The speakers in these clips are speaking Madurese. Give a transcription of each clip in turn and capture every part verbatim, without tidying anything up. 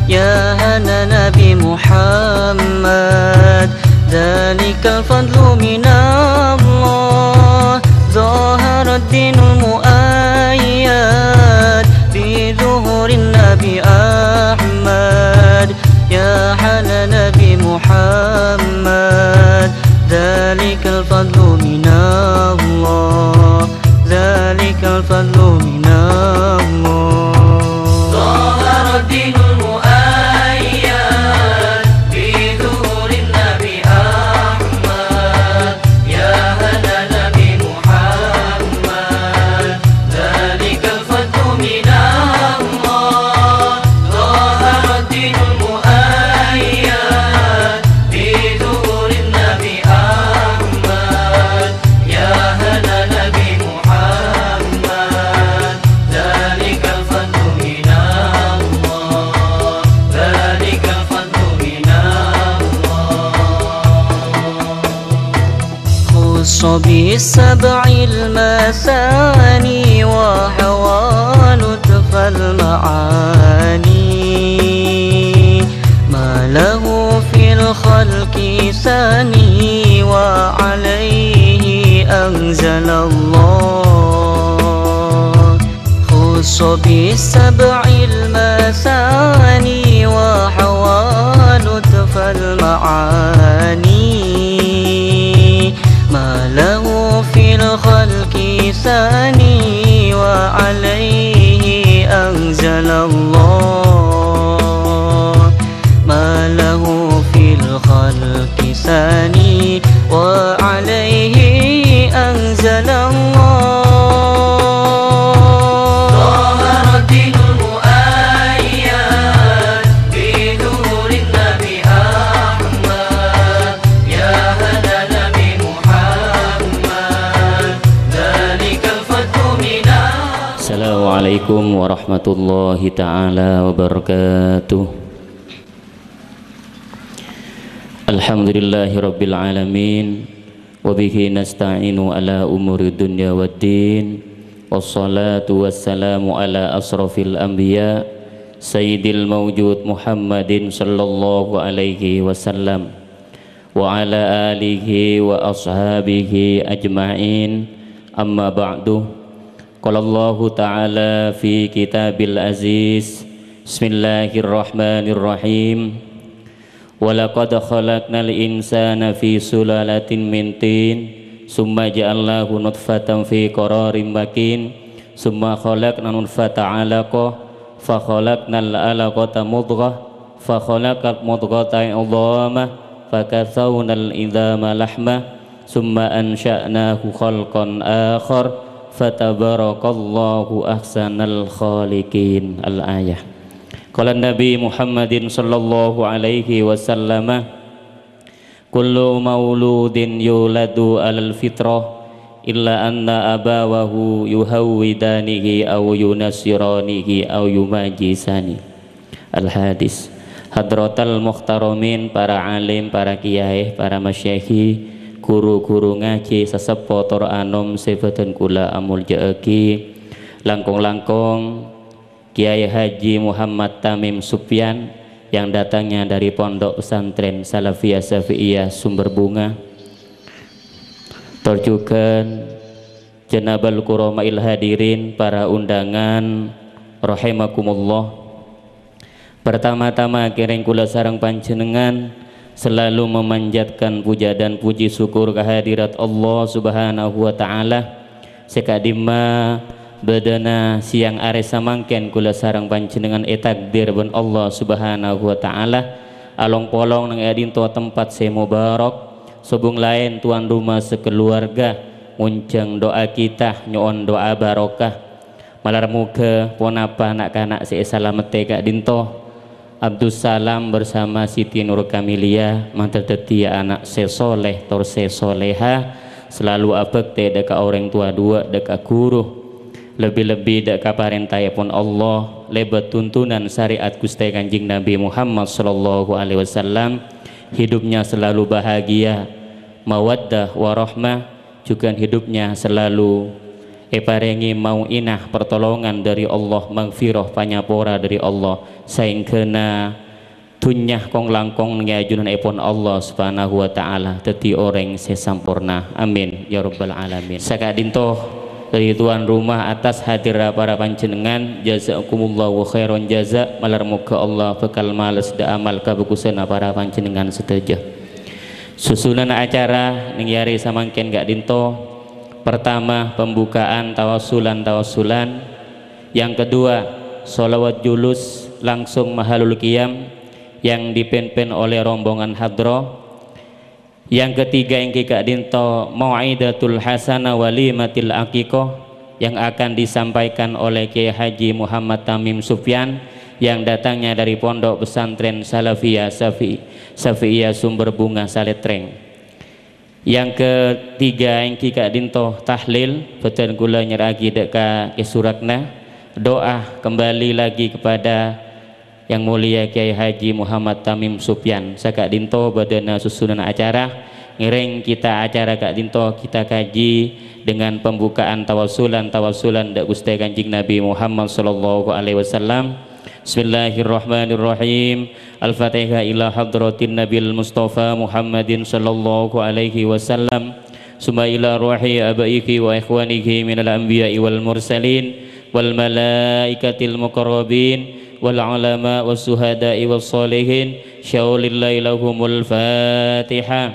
يا هلا نبي محمد، ذلك الفضل من الله، ظهر الدين المؤيد بظهور النبي أحمد. يا هلا نبي محمد، ذلك الفضل من الله، ذلك الفضل من الله. ظهر الدين المؤيد بظهور النبي أحمد. يا هلا نبي محمد، ذلك الفضل من الله. ظهر الدين المؤيد بظهور النبي أحمد. يا هلا نبي محمد، ذلك الفضل من الله، ذلك الفضل من الله. خص بالسبع المثاني وحوى لطف المعاني. ما له في الخلق ثاني وعليه أنزل الله. خص بالسبع المثاني وحوى لطف المعاني. ما له في الخلق ثاني وعليه أنزل الله. ما له في الخلق ثاني وعليه أنزل الله. ظهر الدين المؤيد بظهور النبي أحمد. يا هلا نبي محمد، ذلك الفتح من الله. السلام عليكم ورحمة الله تعالى وبركاته. الحمد لله رب العالمين، وبه نستعين على أمور الدنيا والدين، والصلاة والسلام على أشرف الأنبياء سيد الموجود محمد صلى الله عليه وسلم، وعلى آله وأصحابه أجمعين. أما بعد، قال الله تعالى في كتاب العزيز، بسم الله الرحمن الرحيم. ولقد خلقنا الإنسان في سلالة من طين، ثم جعلناه نطفة في قرار مكين، ثم خلقنا النطفة علقة، فخلقنا العلقة مضغة، فخلقنا المضغة عظاما، فكسونا العظام لحما، ثم أنشأناه خلقا آخر، فتبارك الله أحسن الخالقين. الآية. قال النبي محمد صلى الله عليه وسلم، كل مولود يولد على الفطرة، إلا أن أبواه يهودانه أو ينصرانه أو يمجسانه. Al-Hadis. Hadratal muhtaramin, para alim, para kiyaè, para masyayikh, guru-guru ngajhi, saseppo tor anom sè bâdhân kaulâ amoljâ'aghi, langkong-langkong Kiai Haji Muhammad Tamim Supyan yang datangnya dari Pondok Pesantren Salafiyah Syafi'iyah Sumber Bunga, tor jhughân Janabal Kuroma'il Hadirin, para undangan rahimakumullah. Pertama-tama, kèrèng kaulâ sareng panjhennengngan selalu memanjatkan puja dan puji syukur ka hadirat Allah Subhanahu wa Ta'ala, sè ka'dimma bâdâna sèyang arè samangkèn kaulâ sareng panjhennengngan ètakdir bân Allah Subhanahu wa Ta'ala along-polong neng è dinto tempat sè mobarok, sobung laèn tuan rumah sakaluwarga ngonjhâng du'a kita nyo'on du'a barokah. Malar moghâ ponapa na'-kana' sè èsalamettè ka'dinto, Abdussalam bersama Siti Nur Kamilia mandhâr dhâddhiyâ ana' sè soleh tor sè soleha, selalu abhâktè dhâ' ka orèng towa dhuwâ', dhâ' ka ghuru. Lebbi-lebbi dhâ' ka parèntaèpon Allah, lèbât tuntunan syariat Ghustè Kanjeng Nabi Muhammad sallallahu alaihi wasallam, hidupnya selalu bahagia, mawaddah warahmah, jhughân hidupnya selalu èparèngè mau'inah, pertolongan dâri Allah, maghfirah, panyapora dâri Allah, saèngghâna dhunnya kong-langkong neng è ajunanèpon Allah Subhanahu wa Ta'ala, dhâddhi orèng sè samporna. Amin, ya rabbal alamin. Saka'dinto, dâri tuan rumah atas hadirra para panjhennengngan, jazakumullahu khairan jaza, malar moghâ Allah bhâkal males dâ' amal kabhâghusânna para panjhennengngan sadhâjâ. Susunan acara neng è arè samangkèn ka'dinto, pertama, pembukaan tawassulan-tawassulan, yang kedua, sholawat julus langsung mahalul qiyam yang dipimpin oleh rombongan hadroh. Yang ketiga, èngghi ka'dinto mau'idatul hasanah walimatil aqiqah yang akan disampaikan oleh Kiai Haji Muhammad Tamim Sufyan yang datangnya dari Pondok Pesantren Salafiyah Safi-, Syafi'iyah Sumber Bunga Saletreng. Yang ketiga, èngghi ka'dinto tahlil, bhâdhân kaulâ nyerra'aghi dâ' ka Kè Surakna. Doa kembali lagi kepada Yang Mulia Kiai Haji Muhammad Tamim Sufyan. Saka'dinto bâdâna susunan acara, ngèrèng kita acara ka'dinto kita kaji dengan pembukaan tawassulan-tawassulan dâ' Ghustè Kanjeng Nabi Muhammad sallallahu alaihi wasallam. Bismillahirrahmanirrahim. Al-Fatihah ila hadratin Nabil Mustafa Muhammadin sallallahu alaihi wasallam. Summa ila ruhi abaihi wa ikhwanihi minal anbiya'i wal mursalin, wal malaikatil muqarrabin, wal ulama was suhada'i was sholihin, syaulillahi lahumul Fatihah.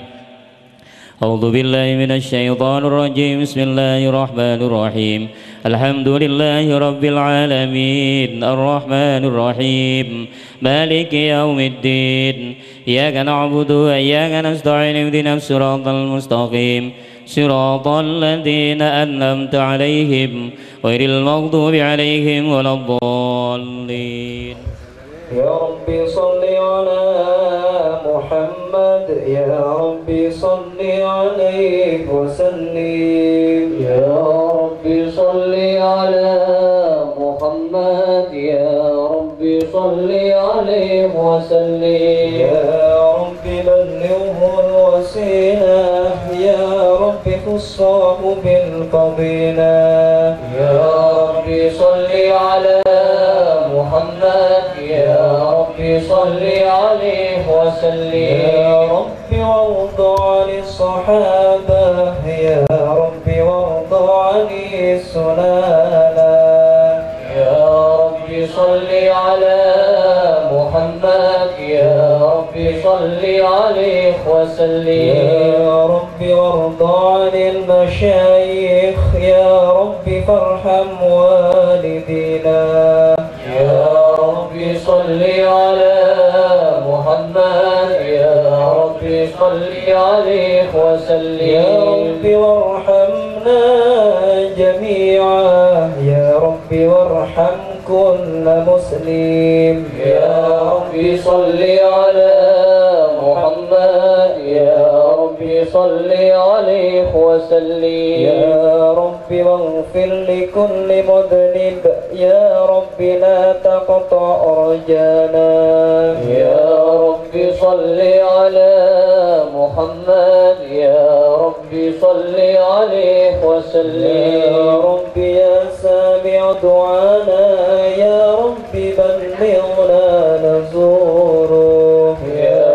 A'udzu billahi minasy syaithanir rajim. Bismillahirrahmanirrahim. Alhamdulillahi rabbil alamin. Arrahmanir rahim. Maliki yaumiddin. Iyyaka na'budu wa iyyaka nasta'in. Ihdinas siratal mustaqim. Siratal ladzina an'amta 'alaihim, ghairil maghdubi 'alaihim waladdallin. يا رب صل على محمد، يا رب صل عليه وسلم. يا رب صل على محمد، يا رب صل عليه وسلم. يا رب بلغه الوسيلة، يا رب خصه بالفضيلة. يا رب صل على محمد، يا رب صل عليه وسلم. يا رب وارض عن الصحابة، يا رب وارض عن السنانة. يا رب صل على محمد، يا رب صل عليه وسلم. يا رب وارض عن المشايخ، يا رب فارحم والدينا. يا رب صل على محمد، يا رب صل عليه وسلم. يا رب وارحمنا جميعا، يا رب وارحم كل مسلم. يا رب صل على محمد، يا رب صل عليه وسلم. يا رب واغفر لكل مذنب، يا رب لا تقطع رجانا. يا رب صل على محمد، يا رب صل عليه وسلم. يا رب يا سامع دعانا، يا رب بلغنا نزوره. يا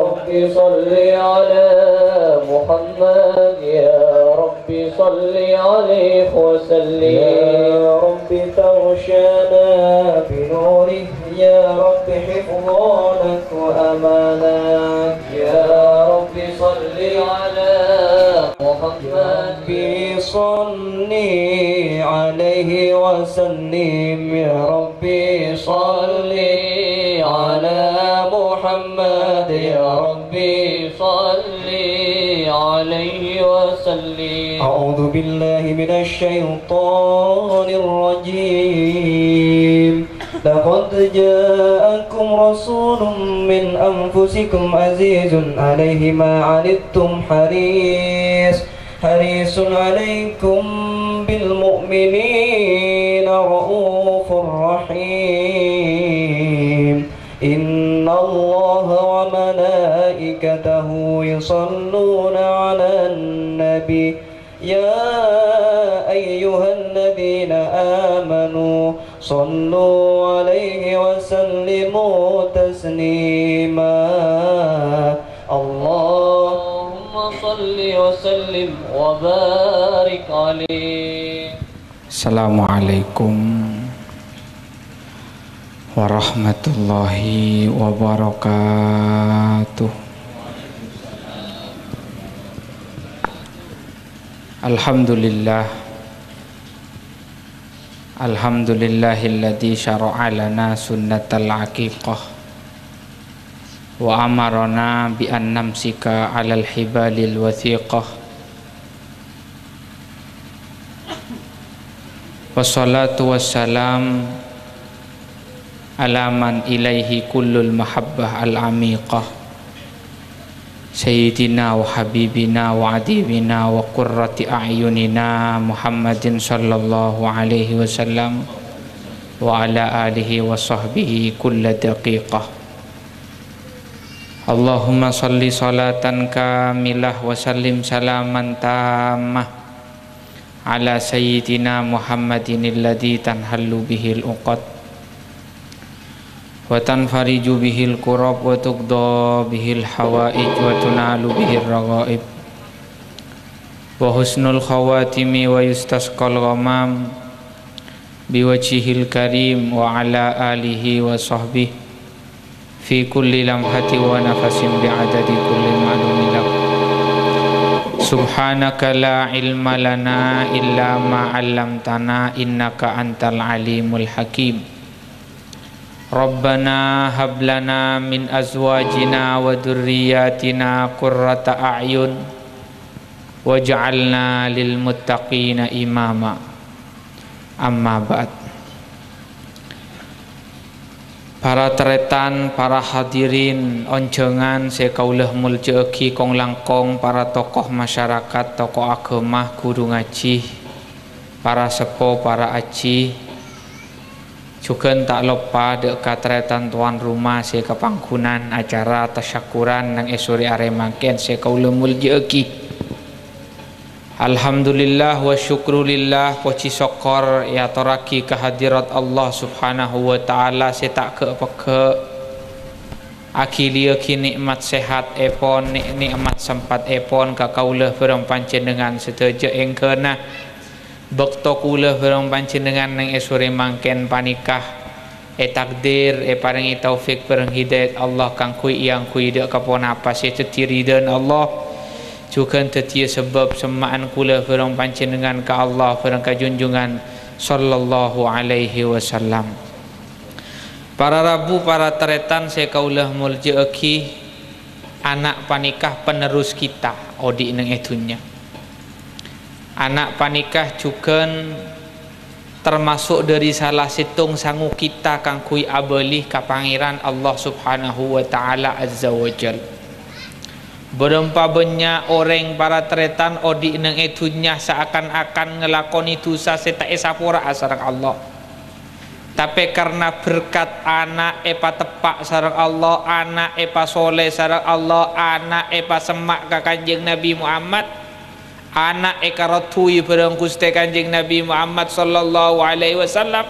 رب صل على محمد، يا رب صل عليه وسلم. يا رب تغشانا بنوره، يا رب حفظانك وأمانك. يا رب صل على محمد. ربي صل عليه وسلم. يا ربي صل على محمد. يا ربي صل عليه وسلم. أعوذ بالله من الشيطان الرجيم. لقد جاءكم رسول من أنفسكم عزيز عليه ما عنتم حريص، حريص عليكم بالمؤمنين رءوف رحيم. إن الله وملائكته يصلون على النبي. يا أيها الذين آمنوا صلوا عليه وسلموا تسليما. اللهم صل وسلم وبارك عليه. Assalamualaikum warahmatullahi wabarakatuh. Alhamdulillah. Alhamdulillahilladzi syara'a lana sunnatal aqiqah wa amarana bi an namsika 'alal hibalil wathiqah. Wassalatu wassalam ala man ilaihi kullul mahabbah al-amiqah, sayyidina wa habibina wa adibina wa qurrati a'yunina Muhammadin sallallahu alaihi wasallam wa ala alihi wa sahbihi kulla daqiqah. Allahumma salli salatan kamilah wa sallim salaman tammah ala sayyidina Muhammadin alladzi tanhallu bihil uqad wa tanfariju bihil kurab wa tuqda bihil hawaij wa tunalu bihir raghaib wa husnul khawatimi wa yustasqal ghamam biwajhihil karim wa ala alihi wa sahbihi fi kulli lamhati wa nafasin bi'adadi kulli ma'lumin lak. Subhanaka la ilma lana illa ma 'allamtana innaka antal alimul hakim. Rabbana hab lana min azwajina wa dzurriyyatina qurrata a'yun waj'alna lil muttaqina imama. Amma ba'd. Para tarètan, para hadirin onjhângan sè kaulâ moljâ'aghi kong-langkong, para tokoh masyarakat, tokoh aghâma, ghuru ngajhi, para seppo, para ajhi, jhughân ta' loppa dâ' ka tarètan towan roma sè kapangghunan acara tasyakuran neng è sorè arè mangkèn sè kaulâ moljâ'aghi. Alhamdulillah wa syukrulillah, pojhi sokkor èatorraghi ka hadirat Allah Subhanahu wa Ta'ala sè ta' ghâ'-pegghâ', aghiliyaghi nè'mat sèhatèpon, nè'-, nè'mat sempatèpon ka kaulâ bhâreng panjhennengngan sadhâjâ èngghâna. Bâkto kaulâ bhâreng panjhennengngan neng è sorè mangkèn panèka ètakdir èparèngè taufik bhâreng hidayat Allah kaangghuy èangghuy dâ' ka ponapa sè dhâddhi ridhâna Allah, jhughân dhâddhiyâ sabâb semma'an kaulâ bhâreng panjhennengngan ka Allah bhâreng ka Junjungan sallallahu alaihi wasallam. Para rabu, para tarètan sè kaulâ moljâ'aghi, ana' panèka penerus kita odi' neng è dhunnya. Ana' panèka jhughân tamaso' dhâri sala sèttong sango kita kaangghuy abâli ka Pangèran Allah Subhanahu wa Ta'ala Azza wa Jal. Bârâmpa bânnya' orèng para tarètan odi' neng è dhunnya saakan-akan ngalakonè dhusa sè ta' èsapora'a sareng Allah. Tapè karna berkat ana' èpateppa' sareng Allah, ana' èpasolè sareng Allah, ana' èpasemma' ka Kanjeng Nabi Muhammad, ana' èkaroddhuwi bhâreng Ghustè Kanjeng Nabi Muhammad sallallahu alaihi wasallam,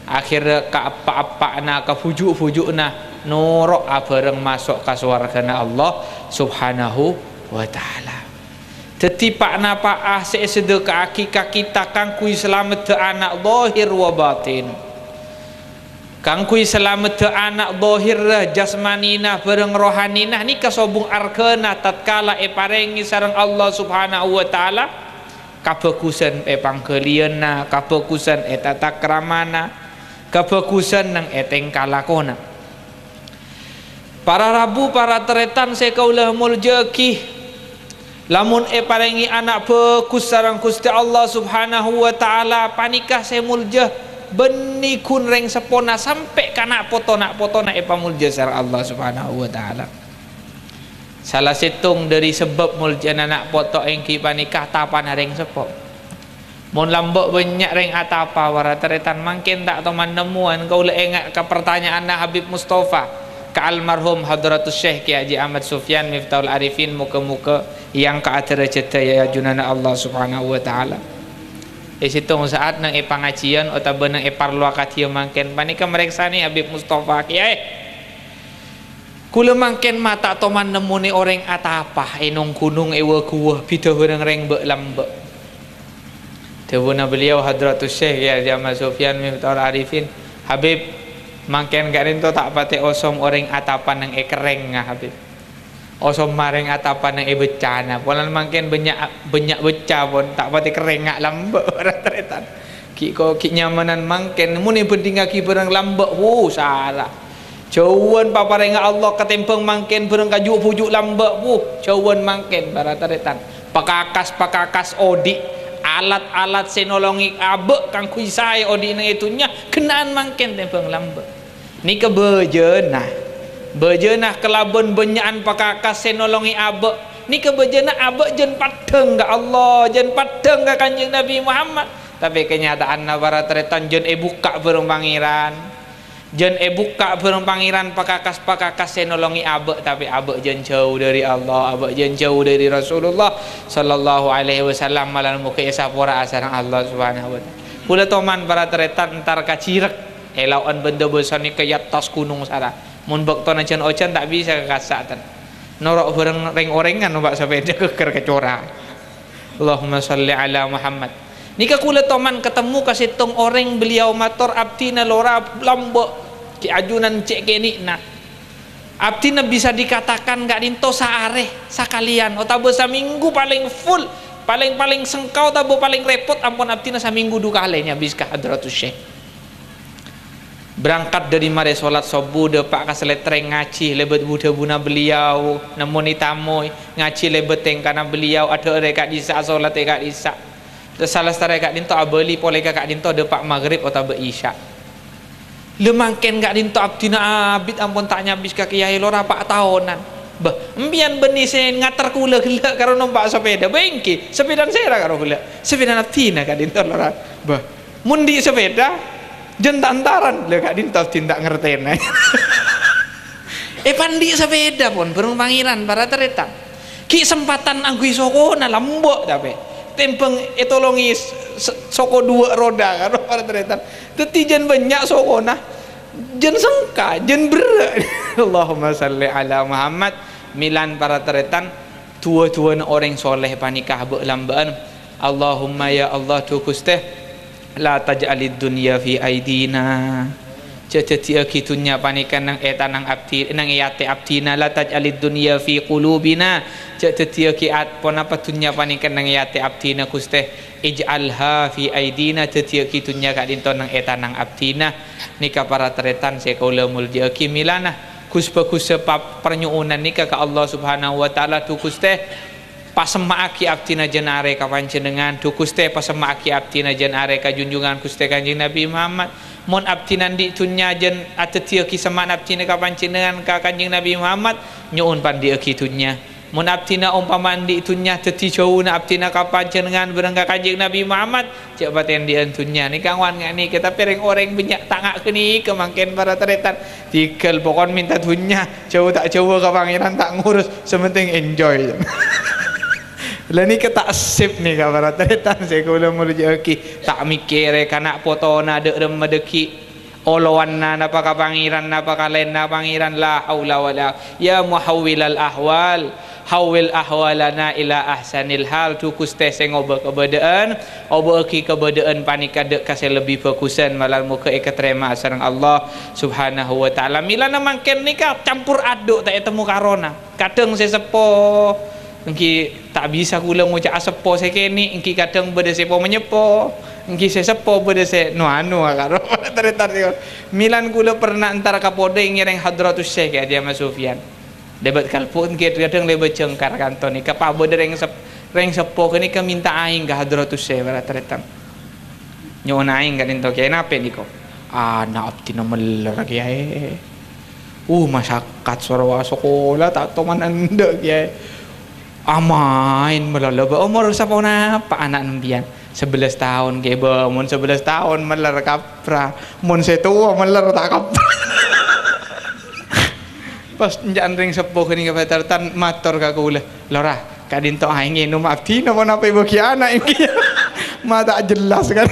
akhèrra kaeppa'-eppa'na, kabhuju'-bhuju'na noro' abhâreng maso' ka sowarghâna Allah Subhanahu wa Ta'ala. Dhâddhi, pa'-napa'a sè èsadhâka'aghi ka kita kaangghuy salameddhâ ana' dhahir wa batin. Kaangghuy salameddhâ ana' dhahirra, jasmanina bhâreng rohanina nèka sobung arghâna tatkala èparèngè sareng Allah Subhanahu wa Ta'ala kabhâghusân è pangghâliyânna, kabhâghusân è tatakramana, kabhâghusân neng è tèngka lakona. Para rabu, para tarètan sè kaulâ moljâ'aghi, lamon èparèngè ana' bhâghus sareng Ghustè Allah Subhanahu wa Ta'ala, panèka sè moljâ, bânnè ghun rèng seppona sampè' ka na' poto-na' potona èpamoljâ sareng Allah Subhanahu wa Ta'ala. Sala sèttong dhâri sabâb moljâna na' poto èngghi panèka tapana rèng seppo. Mon lambâ' bânnya' rèng atapa, para tarètan, mangkèn ta' toman nemmowan kaulâ enga' ka partanya'anna Habib Mustafa. Ka almarhum Hadratus Syekh Kiai Haji Ahmad Sufyan Miftahul Arifin, moga-moga èangka'a dârâjhâddhâ è ajunanna Allah Subhanahu wa Ta'ala. È sèttong sa'at neng è pangajiyân otabâ neng è parlo akadhiyâ mangkèn, panèka marèksanè Habib Mustafa, Kiai. Kaulâ mangkèn ma' ta' toman nemmonè orèng atapa è nong-ghunong, è wa-guwa, bhidhâ bhâreng rèng bâ'-lambâ'. Dhâbuna beliau Hadratus Syekh Kiai Haji Ahmad Sufyan Miftahul Arifin, "Habib, mangkèn ka'dinto ta' patè osom orèng atapa neng è kerrèngnga, Habib. Osom marèng atapa neng è beccana. Polana mangkèn bânnya', bânnya' becca pon, ta' patè kerrèngnga lambâ', para tarètan. Ghi' ko-, ghi' nyamanan mangkèn, mon èbhândhingngaghi bhâreng lambâ', wuh, sara." Jhâuwân paparèngnga Allah katèmbhâng mangkèn bhâreng kaju' bhuju' lambâ', wuh, jhâuwân mangkèn, para tarètan. Pakakas-pakakas odi', alat-alat sè nolongè abâ' kaangghuy saè odi' neng è dhunnya, ghenna'an mangkèn tèmbhâng lambâ'. Nèka bâjâna. Bâjâna kalabân bânnya'an pakakas sè nolongè abâ'. Nèka bâjâna abâ' jân paddhâng ka Allah, jân paddhâng ka Kanjeng Nabi Muhammad. Tapè kanyata'anna, para tarètan, jân èbukka' bhâreng Pangèran. Jân èbukka' bhâreng Pangèran pakakas-pakakas sè nolongè abâ', tapè abâ' jân jhâu dâri Allah, abâ' jân jhâu dâri Rasulullah sallallahu alaihi wasallam, malar mogâ èsapora'a sareng Allah Subhanahu wa Ta'ala. Kaulâ toman, para tarètan, entar ka Jirek, èlao'an bân Dabâsa nèka è attas ghunong sara. Mon bâktona jân ojhân, ta' bisa ka kassa', ten. Noro' bhâreng rèng-orèngan nompa' sapèda ghâgghâr kacora. Allahumma shalli ala Muhammad. Nèka kaulâ toman katemmo ka sèttong orèng, beliau mator, "Abdhina lora lambâ' ghi' ajunan cè' kènè'na. Abdhina bisa dikatakan ka'dinto saarè sakalèyan otabâ samènggu palèng full, palèng-palèng sengka otabâ palèng rèpot ampon abdhina samènggu du kalè nyabis ka Hadratus Syekh." Berangkat dâri marè solat sobbhu, dâpa' ka Slètrèng ngajhi lèbât bu-dhâbuna beliau, nemmonè tamoy, ngajhi lèbât tèngkana beliau, adhâ'âr è ka'dissa', asolat è ka'dissa'. Terros salastarè ka'dinto abâli polè ka ka'dinto dâpa' maghrib otabâ isya. Lha mangkèn ka'dinto abdhina abit ampon ta' nyabis ka kèyaè lora pa' taonan. Bâh, empèyan bânnè sè ngater kaulâ ghellâ' karo nompa' sapèda. Bâ èngghi, sapèdana sèra karo ghellâ'? Sapèdana abdhina ka'dinto lora. Bâh, Mon andi' sapèda, jân ta' entaran. Lha, ka'dinto abdhina ta' ngartèna. Èpandi' sapèda pon, bhâreng Pangèran, para tarètan. Ghi' sempatan angghuy sokona lambâ', tapè tèmbhâng ètolongè s-, s-, soko duwâ' roda, karo para tarètan. Dhâddhi jân bânnya' sokona, jân sengka, jân berrâ'. Allahumma shalli ala Muhammad. Mèlan, para tarètan, duwâ-duwâna orèng soleh panèka bâ'-lambâ'ân. Allahumma, ya Allah, dhu Ghustè, la taj'alid dunya fi aidina. Jhâ' dhâddhiyâghi dhunnya panèka neng è tanang abdhi, neng è atè abdhina. La taj'alid dunya fi qulubina. Jhâ' dhâddhiyâghi at-, ponapa dhunnya panèka neng è atè abdhina, Ghustè. Ij'alha fi aidina, dhâddhiyâghi dhunnya ka'dinto neng è tanang abdhina. Nèka para tarètan sè kaulâ molja'aghi, mèlana ghus-bhâghussâ pa-, parnyo'onan nèka ka Allah Subhanahu wa Ta'ala, dhu Ghustè. Pasemma'aghi abdhina jân arè ka Panjhennengngan, dhu Ghustè, pasemma'aghi abdhina jân arè ka Junjungan Ghustè Kanjeng Nabi Muhammad. Mon abdhina andi' dhunnya jân adhâddhiyâghi semma'na abdhina ka Panjhennengngan, ka Kanjeng Nabi Muhammad, nyo'on pandi'âghi dhunnya. Mon abdhina ompama andi' dhunnya dhâddhi jhâuna abdhina ka Panjhennengngan bhâreng ka Kanjeng Nabi Muhammad, jhâ' patè andi'ân dhunnya. Nèka ngowan nga' nèka, tapè rèng-orèng bânnya' ta' nga' ghânèka mangkèn para tarètan. Tèghâl pokon mènta dhunnya, jhâu ta' jhâuwâ ka Pangèran ta' ngurus, sè pentèng enjoy. Lah nèka ta' sip nèka para tarètan sè kaulâ molja'aghi, ta' mèkkèrè kana' potona dâ' remma dâggi', olowanna napa ka Pangèran, napa ka laènna Pangèran, la haula wala, ya muhawwilal ahwal, hawwil ahwalana ila ahsanil hal, dhu Ghustè sè ngobâ kabâdâ'ân, obâ'âghi kabâdâ'ân panèka dâ' ka sè lebbi bhâghusân, malar mogâ èkatarèma sareng Allah Subhanahu wa Ta'ala. Mèlana mangkèn nèka campur aduk, ta' ètemmo karona. Kadhâng sè seppo, èngghi ta' bisa kaulâ ngoca'a seppo sè kènè', èngghi kadhâng bâdâ sè po-manyeppo, èngghi sè seppo bâdâ sè no-ano, karo tarètan nèko. Mèlan kaulâ pernah entar ka Podai ngèrèng Hadratus Syekh Haji Ahmad Sufyan. Lèbât kalbu' èngghi kadhâng lèbât jhângkar kanto nèka, pa bâdâ rèng sep-, rèng seppo ghânèka mènta aèng ka Hadratus Syekh, para tarètan. Nyo'on aèng ka'dinto, Kèyaè, napè nèko? Ana' abdhina mèller, Kèyaè. Uh, masyakkat, soro asakola, ta' toman endâ', Kèyaè. Amaèn mèller, la bâ' omor saponapa ana' sampèyan? Sabellâs taon, Kèyaè, bâ, mon sabellâs taon mèller kapra, mon sè towa mèller ta' kapra. Pas enjâ'ân rèng seppo ghânèka, para tarètan, mator ka kaulâ, "Lora, ka'dinto aèng ngènom abdhina ponapa èbâghi ana' ènggi?" Ma' ta' jelas kan.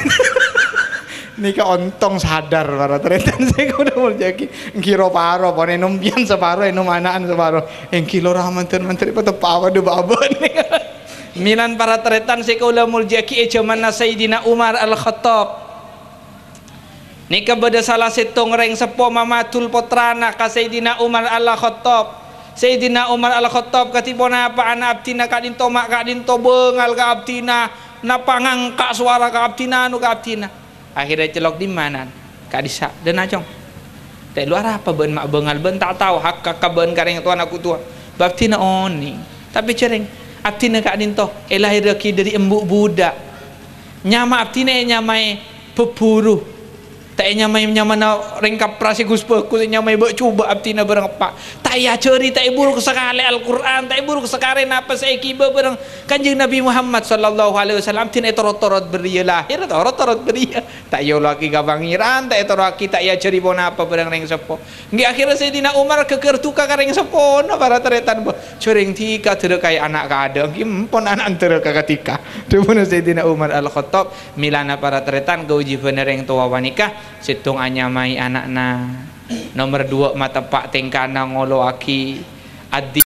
Nèka ontong sadar, para tarètan sè kaulâ moljâ'aghi. Ènggi ro-paro, pon ènom biyân saparo, ènom ana'na saparo. Ènggi lora mandhâr-mandhâr pateppa' padâ bâ'-abâ'na. Mèlan para tarètan sè kaulâ moljâ'aghi, è jhâmanna Sayyidina Umar Al-Khattab. Nèka bâdâ sala sèttong rèng seppo mamadul pottrana ka Sayyidina Umar Al-Khattab. Sayyidina Umar Al-Khattab kadhi ponapa ana' abdhina ka'dinto ma' ka'dinto bângal ka abdhina, napa ngangka' sowara ka abdhina, anu ka abdhina. Akhèrra ècellok dimmanan? Ka'dissa', "Dâna, Cong." "Ta' èlo arapa bâ'na ma' bângal, bâ'na ta' tao hak ka bâ'na ka rèng towana ghu towa." Bâ' abdhina onèng. Tapè jhârèng, abdhina ka'dinto èlahèrraghi dâri embu' budhâk. Nyama abdhina ènyamaè Bhâbhuru. Ta' ènyamaè nyamana rèng kapra sè ghus-bhâghus, ènyamaè bâ'-cobâ' abdhina bârâng eppa'. Ta' èajhâri, ta' èburu sakalè Al-Qur'an, ta' èburu sakalè napa sè èghibâ bârâng Kanjeng Nabi Muhammad sallallahu alaihi wasallam. Abdhina ètoro'-toro' bâriyâ lahèr, toro'-toro' bâriyâ. Ta' èolowaghi ka Pangèran, ta' ètoro'aghi, ta' èajhâri ponapa bârâng rèng seppo. Ènggi akhèrra Sayyidina Umar ghâgghâr duka ka rèng seppona, para tarètan, bâ. Jhârèng dhika dârâkaè ana' kadâ', ènggi empon ana' dârâka kadhika. Dhâbuna Sayyidina Umar Al-Khattab, mèlana para tarètan, kawâjibhânna rèng towa panèka, sèttong anyamaè ana'na, nomer duwâ' mateppa' tèngkana ngolowaghi, adhi